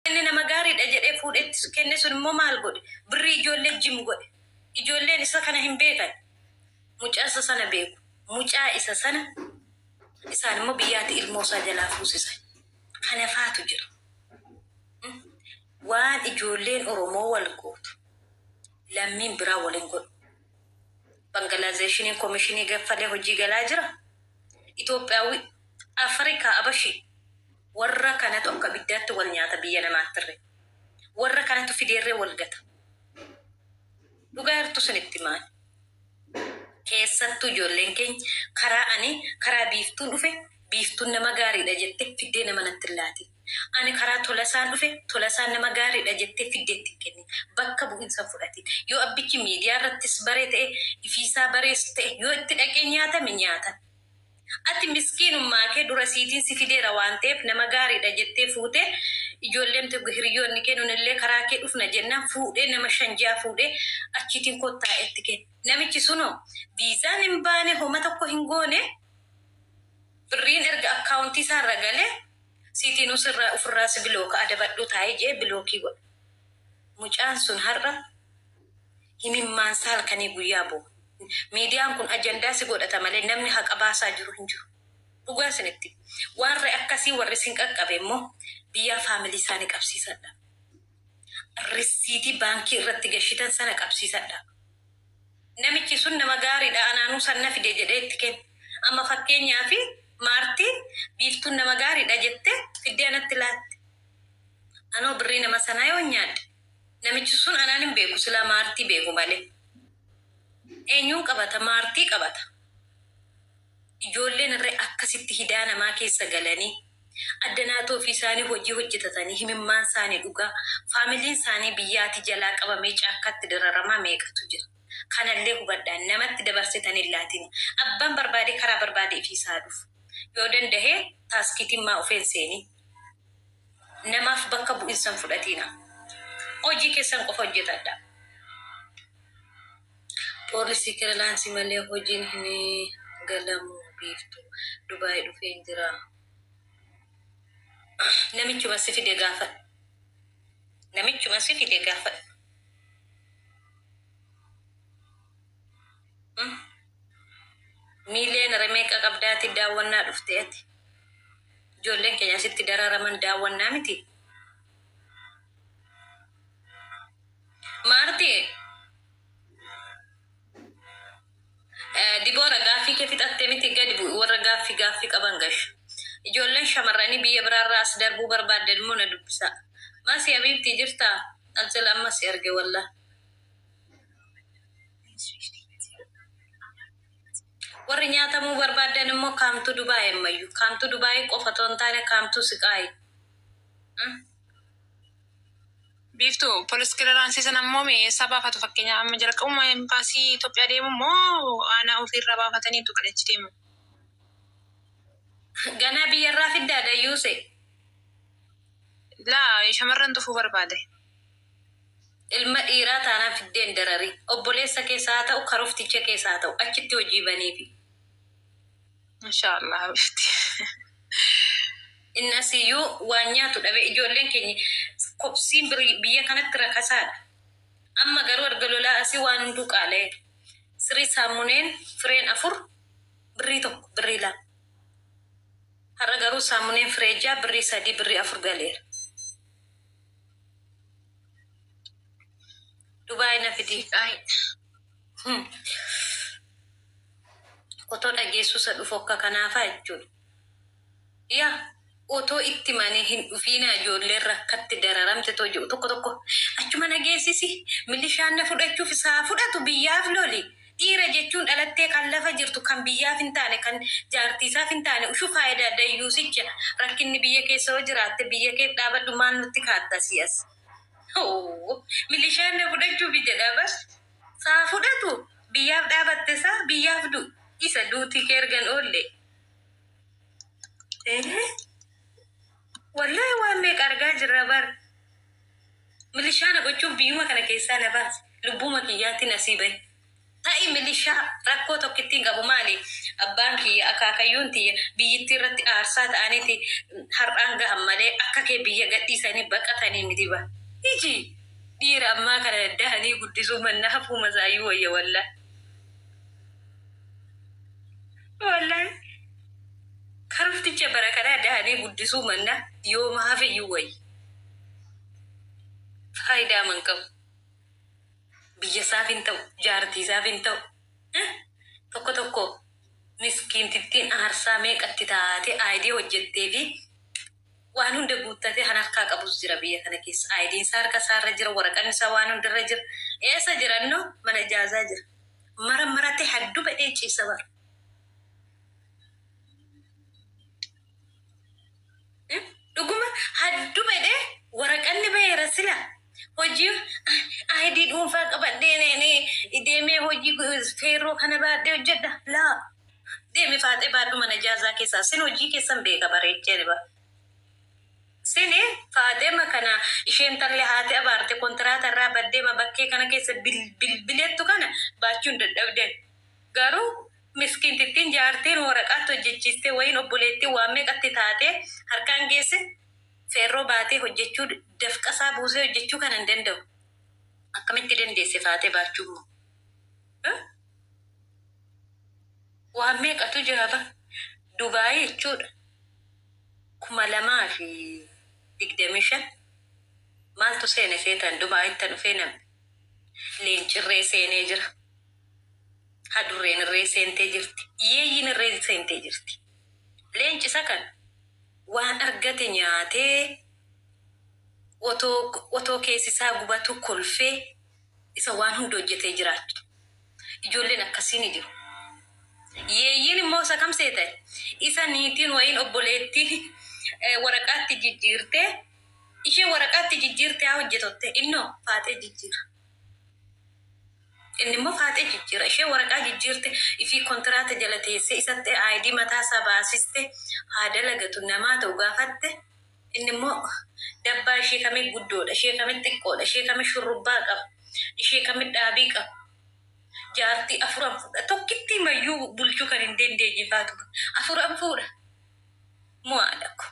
Inni nama gaariidha jedhee fuudhetti kenne sun immoo maal godhe? Birrii ijoollee jim godhe. Ijoolleen isa kana hin beekan. Mucaa isa sana beeku. Mucaa isa sana isaan immoo biyyaatti ilmoo isaa jalaa fuusisan. Kana faatu jira. Waan ijoolleen Oromoo wal gootu lammiin biraa wal hin godhu. Bangalaazeshiniin komishinii gaffalee hojii galaa jira. Itoophiyaawwi Afrikaa Abashii warra kanatu akka abiddaatti wal nyaata biyya namaattirre. Warra kanatu fideerree wal gata. Dhugaa jirtu sinitti maali? Keessattuu ijoolleen keenya karaa ani karaa Biiftuun dhufe Biiftuun nama gaariidha jettee fiddee nama natti hin laatin. Ani karaa Tolasaan dhufe Tolasaan nama gaariidha jettee fiddee itti hin kennin. Bakka bu'insa hin fudhatin. Yoo abbichi miidiyaa irrattis baree ta'e ifiisaa barees ta'e yoo itti dhaqee nyaatame nyaatame. Ati miskiinummaakee dura siitiin si fideera waan ta'eef nama gaariidha jettee fuutee ijoolleen te hiriyyoonni kee nunillee karaa kee dhufna jennaan fuudhee nama shan ja'a fuudhee achiitiin kottaa itti kenne. Namichi sunoo viizaan hin baane homa tokko hin goone birriin erga akkaawuntii isaarra galee siitiin usirraa ufirraa si bilooka adabadhuu taa'ee jee bilookii godhe. Mucaan sun har'a himimmaansaa halkanii guyyaa boo'a. Miidiyaan kun ajandaa si godhata malee namni haqa baasaa jiru hin jiru. Dhugaa isinitti hima. Waarri akkasii warri isin qaqqabe immoo biyyaa faamilii isaanii qabsiisadha. Rissiitii baankii irratti gashitan sana qabsiisadha. Namichi sun nama gaariidha anaanuu san na fide jedhee itti kenne. Amma fakkeenyaaf Maartiin Biiftuun nama gaariidha jettee fiddee anatti laatte. Anoo birrii nama sanaa yoon nyaadhe namichi sun anaan hin beeku silaa Maartii beeku malee. Eenyuun qabata? Maartii qabata. Ijoolleen irree akkasitti hidaa namaa keessa galanii addanaatoo ofii isaanii hojii hojjetatanii himimmaan isaanii dhugaa faamiliin isaanii biyyaati jalaa qabamee caakkaatti dararamaa meeqatu jira. Kanallee hubadhaa namatti dabarsitan hin laatina. Abbaan barbaade karaa barbaade ifii isaa dhufu. Yoo dandahe taaskiitiin maa ufeen seenii. Namaaf bakka bu'insa hin fudhatiina. Hojii keessan qofa hojjetadhaa. Poolisii kirelaansii malee hojiin hin galamu Biiftu. Dubai dhufeen jira. Namichuma si fide gaafadhu. Namichuma si fide gaafadhu. Miiliyoonara meeqa qabdaati daawwannaa dhufte ati? Ijoolleen keenya asitti dararaman daawwannaa miti. Maarti Diboora gaaffii kee fixatte miti gadi bu'i warra gaaffii gaaffii qaban gashu. Ijoolleen shamarranii biyya biraarraa as darbuu barbaaddan immoo na dubbisaa. Masi habiibtii jirtaa? Alzala amma si arge wallah. Warri nyaatamuu barbaaddan immoo kaamtuu Dubaay ammayyu. Kaamtuu Dubaay qofa otoo hin taane kaamtuu siqaayi. Biiftuu, police clearance sana immoo mee eessaa baafatu fakkeenyaaf amma jalqabuma embaasii Itoophiyaa deemu moo aanaa ofiirraa baafataniitu kan achi deeman? Ganaa biyyarraa fiddaa dayyuuse. Laa shamarran dhufuu barbaade. Ilma dhiiraa taanaan fiddee hin dararin. Obboleessa kees haa ta'u karofticha kees haa ta'u achitti hojii baniifi. Mashaa Allah habibti. Inni asiiyyuu waan nyaatu dhabee ijoolleen keenya kobsiin biyya kanatti rakasaadha. Amma garuu erga lolaa asii waan hunduu qaala'eera. Sirii saamuneen fireen 4 birrii 1 birrii 2. Har'a garuu saamuneen firee 6 birrii 3 birrii 4 galeera. Dubaay na fidi. Otoo dhageessuu isa dhufu akka kanaafaa jechuudha. Yaa otoo itti manii hin dhufiinaa ijoolleen rakkatti dararamte too jedhu tokko tokko achuma na geessisi milishaan na fudhachuuf isaa fudhatu biyyaaf loli dhiira jechuun dhalattee kan lafa jirtu kan biyyaaf hin taane kan jaartiisaaf hin taane ushuu faayidaa dayyuusicha rakkinni biyya keessa yoo jiraatte biyya keef dhaabadhu maal nutti kaatta asii as Hoo milishaan na fudhachuufi jedha bar saa fudhatu biyyaaf dhaabatte saa biyyaaf du'i isa duutii kee ergan oolle Eh wallahi waan meeqa argaa jirra bar milishaa na gochuuf biyyuma kana keessaa na baase lubbuuma kiyyaatiin asii bahe. Ta'i milishaa, rakkoo tokkittiin qabu. Maali, abbaan kiyya, akaakayyuun tiyya biyyittii irratti aarsaa ta'aniiti har'aan gahan malee akka kee biyya gadhiisanii baqatanii miti ba. Iji dhiira ammaa kana dahanii guddisuu mannaa hafuu masaayyuu wayya, wallaa. Wallaahi. Karufticha bara kanaa dahanii guddisuu mannaa yooma hafeyyuu wayya. Faayidaa man qabu. Biyya isaaf hin ta'u, jaartii isaaf hin ta'u. Tokko tokko miskiintittiin aarsaa meeqatti taate ID hojjettee fi waan hunda guuttatee kan harkaa qabus jira biyya kana keessa. IDn isaa harka isaarra jira, waraqaan isaa waan hundarra jira. Eessa jirannoo? Mana ijaazaa jira. Mara maratee hadduu badhee ciisa bara. Dhuguma hadduu badhee waraqanni baheera sila. Hojii ID dhuunfaa qabadhee deemee hojii feerroo kana baadhee hojjedha. Laa. Deemi faaxee baadhu mana ijaazaa keessaa. Sin hojii keessan beeka bareechee ba. Sini faaxeema kana isheen tallee haati abaarte kontiraata irraa baddeema bakkee kana keessa bilbileettu kana baachuun dadhabdeen. Garuu miskiintittiin jaartiin waraqaatti hojjechiistee wayiin obboleettiin waan meeqatti taatee harkaan geesse feerroo baatee hojjechuu, dafqasaa buusee hojjechuu kana hin danda'u. Akkamitti dandeesse faaxee baachuu immoo? Waan meeqatu jira ba? Dubaayii jechuudha. 2025 maaltu seene seetan? Dubaayitti dhufee namni leencirree seenee jira. Hadurreen irree seentee jirti. Yeeyyiin irree seentee jirti. Leenci isa kan waan argate nyaatee otoo keessi isaa gubatu kolfee isa waan hunda hojjetee jiraatu. Ijoolleen akkasii ni jiru. Yeeyyiin immoo isa kam seetan? Isa niitiin wayiin obboleettii waraqaatti jijjiirtee, ishee waraqaatti jijjiirtee haa hojjetotte, innoo faaxee jijjiira. Inni immoo faaxee jijjiira. Ishee waraqaa jijjiirte ifii kontiraata jala teessee isatti ID mataa isaa baasiste haa dalagatu namaa ta'u gaafatte, inni immoo dabbaa ishee kamii guddoodha, ishee kamii xiqqoodha, ishee kamii shurrubbaa qaba, ishee kamii dhaabii qaba. Jaartii afuran fuudha. Tokkitti mayyuu bulchuu kan hin dandeenye faatu afuran fuudha. Mo'aadha ko.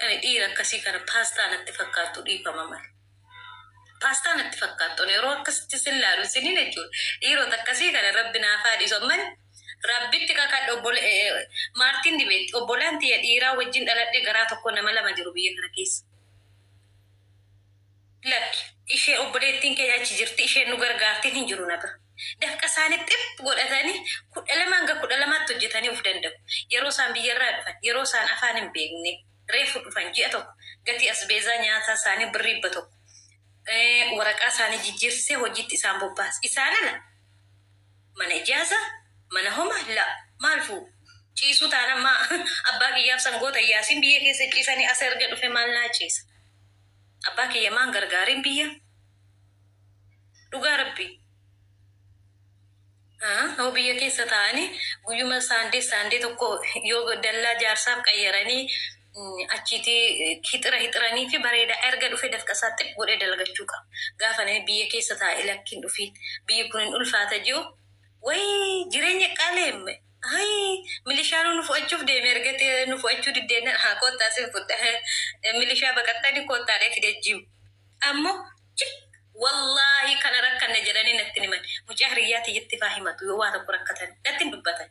Ani dhiira akkasii kana paastaa natti fakkaattu, dhiifama malee. Paastaa natti fakkaattu yeroo akkasitti sin laalu isiniin jechuudha. Dhiirota akkasii kana Rabbi naaf haa dhiisu. Amman Rabbitti kakadhe, obbole Maartiin dibeetti obbolaan tiyya dhiiraa wajjin dhaladhe garaa tokko nama lama jiru biyya kana keessa. Lakki, ishee obboleettiin keenya achi jirti, isheen nu gargaartiin hin jiru na bira. Dafqa isaanii xip godhatanii 12 hanga 12tti hojjetanii of danda'u. Yeroo isaan biyyarraa dhufan, yeroo isaan afaan hin beekne, reefu dhufan ji'a tokko, gatii asbeezaa nyaataa isaanii birrii 100, waraqaa isaanii jijjiirsisee hojiitti isaan bobbaasa. Isaan ala mana ijaazaa, mana homa la maal fuudhu? Ciisuu taanaan maa abbaa kiyyaaf sangoota Yaasiin biyya keessa ciisanii as erga dhufe maal naa ciisa? Abbaa kiyya maan gargaariin biyya? Dhugaa Rabbi. Hoo biyya keessa taa'anii guyyuma saandee saandee tokko yoo dallaa jaarsaaf qayyaranii achiitii hixira hixiranii fi bareeda, erga dhufe dafqa isaa xip godhee dalagachuu qaba. Gaafa namni biyya keessa taa'e lakkiin dhufiin biyyi kun hin ulfaata jiru, wayii jireenya qaaleemme. Hayi, milishaan nu fu'achuuf deeme, ergatee nu fu'achuu diddeenna haa koottaa sin fudha. Milishaa baqattanii koottaalee fide jiru. Ammoo wallaahi kana rakkanne jedhanii natti himan. Mucaa hiriyyaa tiyyatti faa himatu, yoo waa tokko rakkatan natti hin dubbatan.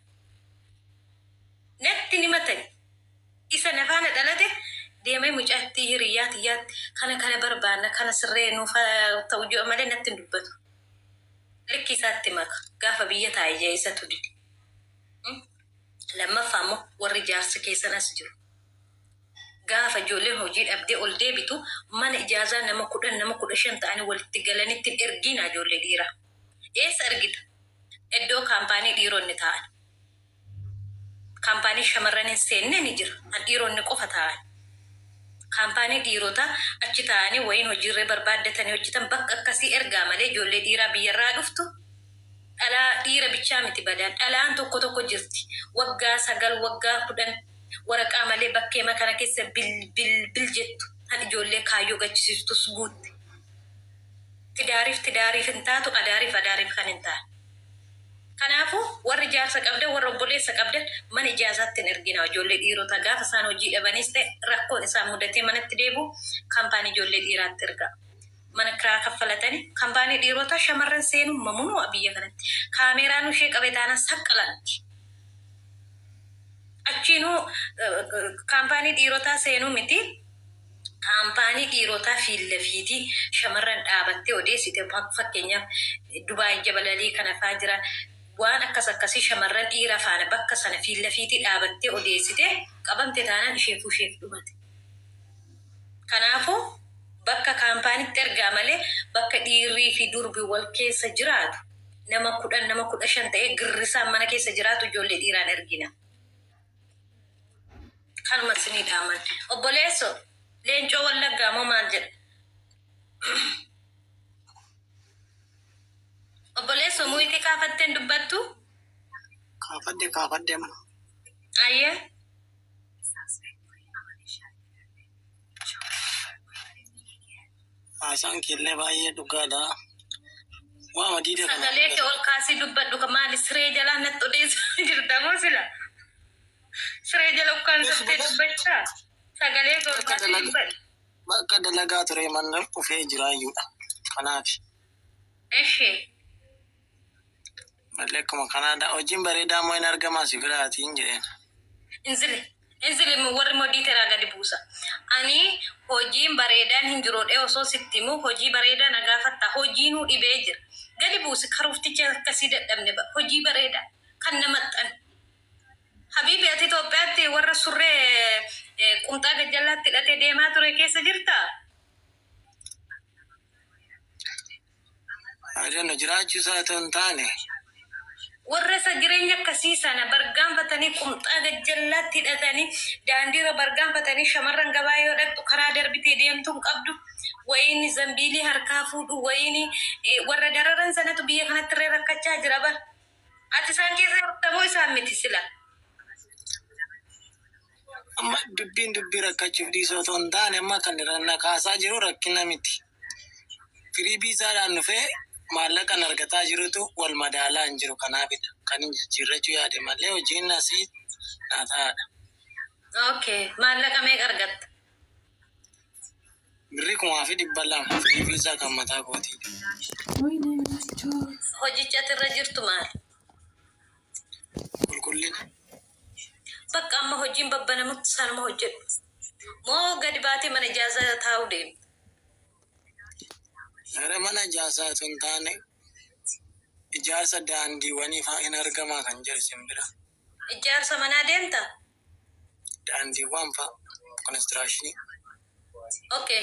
Natti himatan. Isa nafaana dhalate deemee mucaattii hiriyyaa tiyyaatti kana kana barbaanna, kana sirree nuuf ta'u jiru malee natti hin dubbatu. Likki isaatti maka gaafa biyya taa'e jee isatu dide. Lammaffaa immoo warri jaarsi keessan as jiru. Gaafa ijoolleen hojii dhabdee ol deebitu mana ijaazaa nama 10, nama 15 ta'anii walitti galanitti hin ergiina ijoollee dhiiraa. Eessa ergita? Iddoo kaampaanii dhiironni taa'an. Kaampaanii shamarran hin seenne ni jira. Kan dhiironni qofa taa'an. Kaampaanii dhiirotaa achi taa'anii wayiin hojiirree barbaaddatanii hojjetan, bakka akkasii ergaa malee ijoollee dhiiraa biyyarraa dhuftu dhalaa dhiira bichaa miti badaan. Dhalaan tokko tokko jirti. Waggaa 9, waggaa 10 waraqaa malee bakkeema kana keessa bil bil bil jettu kan ijoollee kaayyoo gachisiistus guutte. Tidaariif tidaariif hin taatu, adaariif adaariif kan hin taane. Kanaafuu warri jaarsa qabdan, warra obboleessa qabdan, mana ijaazaatti hin ergina ijoollee dhiirotaa. Gaafa isaan hojii dhabanis ta'e rakkoon isaan mudatee manatti deebi'u, kaampaanii ijoollee dhiiraatti ergaa. Mana kiraa kaffalatanii kaampaanii dhiirotaa shamarran seenuu mamunuu biyya kanatti. Kaameeraan ishee qabe taanaan saqqalanti. Achiinuu kaampaanii dhiirotaa seenuu miti. Kaampaanii dhiirotaa fiilla fiitii shamarran dhaabattee odeessite, fakkeenyaaf Dubaay jabalalii kana faa jira. Waan akkas akkasii shamarran dhiira faana bakka sana fiilla fiitii dhaabattee odeessite qabamte taanaan isheefuu isheef dhumate. Kanaafuu bakka kaampaanitti ergaa malee bakka dhiirrii fi durbi wal keessa jiraatu, nama 10, nama 15 ta'ee girrisaan mana keessa jiraatu, ijoollee dhiiraan ergina. Kanuma isinii dhaaman. Obboleesso, leencoo Wallaggaa moo maal jedha? Obboleesso, muyitii kaafatteen dubbattu? Kaafadhe, kaafadhe amma. Ayyee. Haasaan keellee baay'ee dhugaadha. Waa madiida kana. Sagalee kee ol kaasii dubbadhu. Ka maali, siree jalaa natti odeessaa jirta moo sila? Siree jala ukkaamsattee dubbachaa? Sagalee kee ol Bakka kaasii dalagaa dubbadhu. Bakka dalagaa ture manna dhufee jiraayyuudha. Kanaaf Eshi. Malee akkuma kanaadha. Hojiin bareedaa immoo hin argamaa si biraatiin jedheen. Inzili. Inzili, warri moderator gadi buusa. Ani hojiin bareedaan hin jiru dhee osoo sitti himu hojii bareedaa na gaafatta. Hojiinuu dhibee jira. Gadi buusi, karuufticha akkasii dadhabne ba. Hojii bareedaa kan nama xan. Habiibi, ati Itoophiyaatti warra surree qumxaa gajjallaatti hidhatee deemaa ture keessa jirtaa? Adannu jiraachuu isaa otoo hin taane Warra isa jireenya akkasii sana bargaanfatanii, qumxaa gajjallaatti hidhatanii daandiirra bargaanfatanii, shamarran gabaa yoo dhaqxu karaa darbitee deemtuu hin qabdu. Wayiin zambiilii harkaa fuudhu, wayiin warra dararan sanatu biyya kanatti illee rakkachaa jira bar. Ati isaan keessa jirtamoo isaan miti sila? Amma dubbiin dubbii rakkachuuf dhiisuu otoo hin taane, amma kan na kaasaa jiru rakkina miti. Firii biisaadhaan dhufee maallaqan argataa jirutu wal madaalaa hin jiru, kanaafidha. Kan hin jijjiirrachuu yaade malee hojiin asii naa ta'aadha. Okay, maallaqa meeqa argatta? Birrii 2,200 firii biisaa kan mataa kootiidha. Hojicha ati irra jirtu maal? Qulqullina. Bakka amma hojiin babbanamutti sanuma hojjedhu. Moo gadi baatee mana ijaazaa taa'uu deemta? Gara mana ijaarsaa otoo hin taane, ijaarsa daandiiwwanii fa'aa hin argamaa kan jedhu simbira. Ijaarsa manaa deemta? Daandiiwwan fa'a, construction. Okay.